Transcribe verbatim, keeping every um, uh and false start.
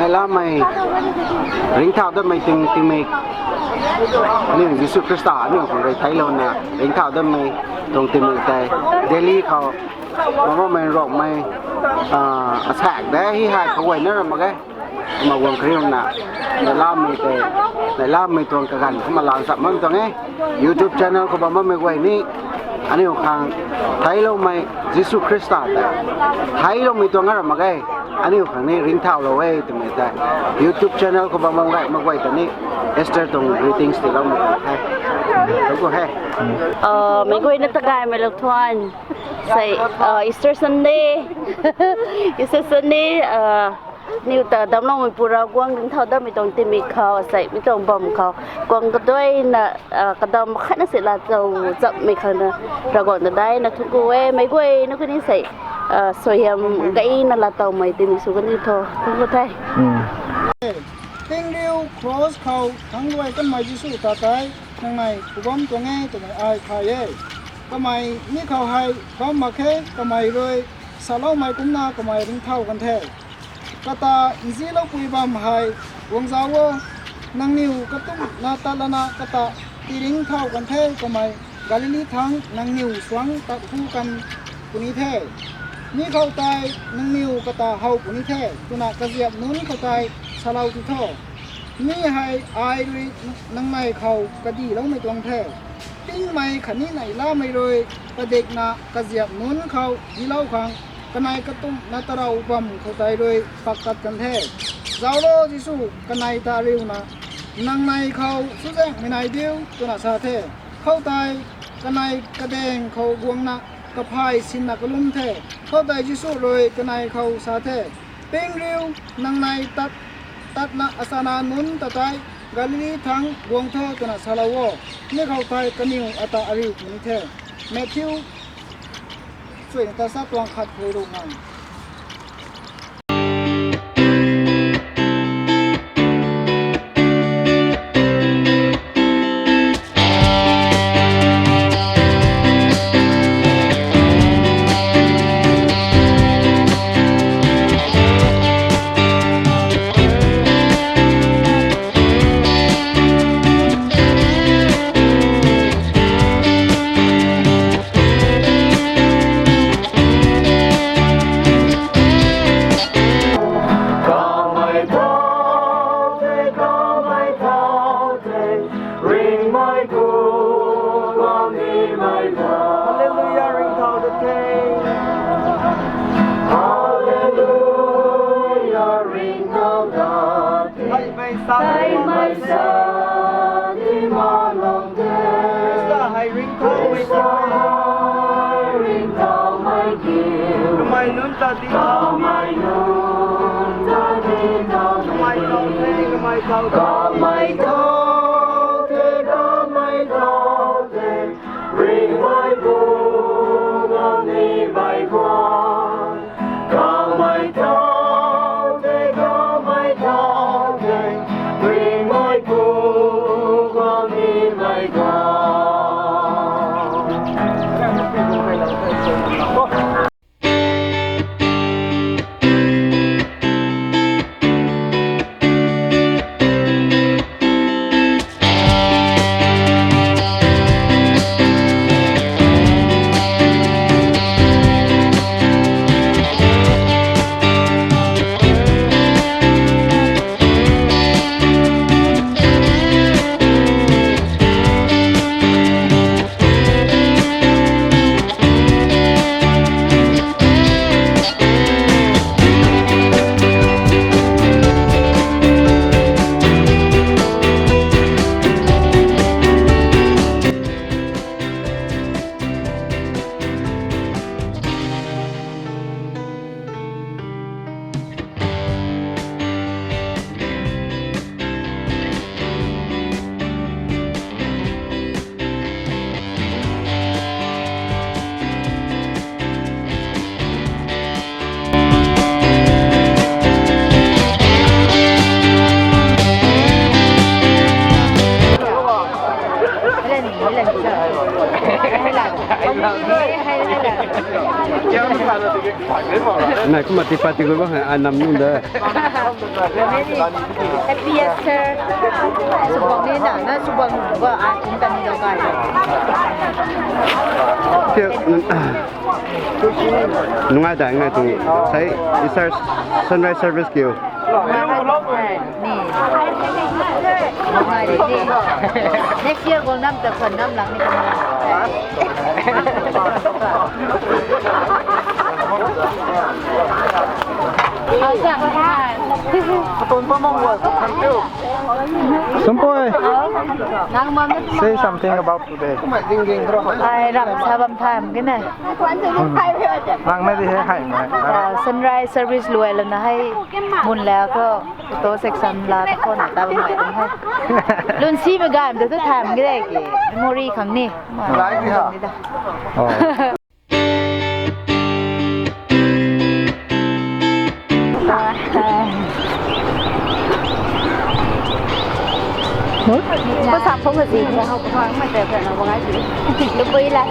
Lamei ringcthau datmei tuang tingmik, aniu Jisu Khrista aniu khang rui theiclouna ringcthau datmei tuang tingmik tei Delhi khou Mama Main Road mei, ah, asaekc de hei hei kaguayna ra mak ge. Kumna guang kariuna, nai lamei tei, nai lamei tuang kaganv kumna lan chap bam tuang e. YouTube channel khou bam bammei guay ni, aniu khang theicloumei Jisu Khrista tei theicloumei tuang nga ra mak ge. Aniu khang ni ringcthaulou e twmei tei YouTube channel khou bam bam gaymei guay ta ni Easter tuang greetings tiiloumei tuang the. Thank you he. Ah, meic guayna tagaymei lou thuan. Sei, ah, Easter Sunday. Easter Sunday, ah, niw ta damcloumeipu Ravguangc ringcthau datmei tuang tingmik khou, sei mi tuang bam khou, guang kaduaina, ah, kadam khatna sei laa tow chapmei khang na, Ravguangc ta daina thuanc ku e. Meic guayna kuni sei, ah, suaihiam gayna laa towmei tingmik sw kaniw tho, thuanc ku the. Tingriu cross khou thangc guay kanmei Jisu ta tei nangnei phu bam tuang e twmei ai thay e. Kamei mi khou hei bam mak khe, kamei rui saloumei kumcna kamei ringcthau kan the. Kata nziloupui bam hei guang zauc o, nangniw katumna tat lana kata tiringcthau kan the, kamei Galili thangc nangniw suangc tat hu kan puni the. Mi khou tei nangniw kata how puni the, twna kaziap nunc khou tei salou ti tho. Mi hei ai rui nangnei khou kadiloumei tuang the. Tingmei khatni nai lamei rui padikna kaziap nunc khou dilou khang kanei katumna tarou bam khou tei rui pak tat kan the. Zauc o, Jisu kanei ta riuna, nangnei khou chuzaenghmei nai diu, twna sa the. Khoutei kanei kadaeng khou guangna kaphay sinna kalum the. Khoutei Jisu rui kanei khou sa the, Pingriu, nangnei tat, tatna achana nunc ta tei Galili thangc guang tho, twna salou o. Mi khou tei kaniw ata ariu puni the. Matthew suina ta sa tuang khat khou rui ngang. Kamei thau the, kamei thau the, ringmei pu guang nimei guang. Hallelujah, ringcthau da the. Hallelujah, ringcthau da the. Theihmei sa, theihmei sa, ti ma lou the. Khrista hei ringcthaumei, Khrista hei ringcthaumei kiu. Kamei nunc ta di, kamei nunc ta di, kamei thau the, kamei thau the. Kamei thau the, kamei thau the, ringmei pu guang nimei guang. Kamei thau the, kamei thau the, ringmei pu guang nimei guang. Nai kumna tipat ti gu bang hei ai nam nung de. Happy Easter. Subang ni na, na subang nunc ba ai kum tan ni dau kai. Nungai da ngai tuang sei Easter sunrise service kiu. Ni. Ni. Next year gol nam ta khan nam lang ni. Sumpoi, say something about today. Ai ram sa bam tham kina. Lang na di hei hai mai. Sunrise service luai lana hei mun la ko. Photo section la ta khou na ta bam mai tuang hei. Lun si mei gay mei tu tham gre ki memory khang ni. Lai ni ha. Oh. Ko sam phong ka si. Lupui la.